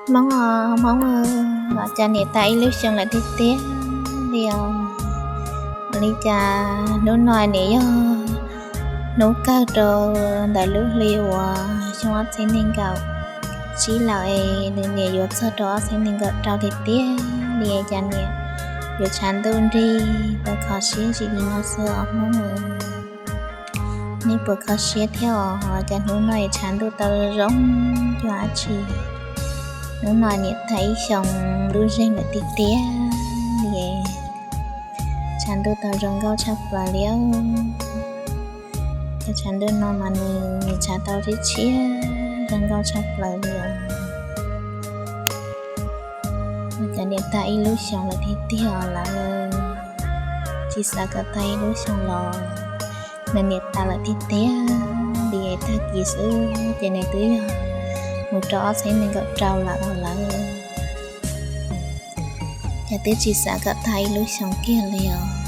Hmoob os Hmoob, los cas niam tas ib lub xyoos lawm tiag tiag li os. Ua li cas hnub no niam yog hnub kawg rau ntawm lub hli uas xyoo ob txhiab nees nkaum tsib lawm es nws niam yuav txog rau ob txhiab nees nkaum rau tiag tiag li es cas niam yuav tshav ntuj nrig tau kho siab tsis li no xwb os Hmoob. Nej puas kho siab thiab os, cas hnub no es tshav ntuj tau zoo zoo cuag dab tsi. Hnub no niam tas ib xyoos lub zeeg lawm tiag tiag li es tshav ntuj tau zoo nkauj tshaj plaws li os. Cov tshav ntuj no mas nws tshav tau tshiab tshiab zoo nkauj tshaj plaws li os. Ua cas niam tas ib lub xyoos lawm tiag tiag os lawv. Tsis xav kom tag ib lub xyoos los nws niam tas lawm tiag tiag li es tag kis xwb ces nws twb yog mus rau ob txhiab nees nkaum rau lawm os lawv. Ces twb tsis xav kom tag ib lub xyoos kiag li os.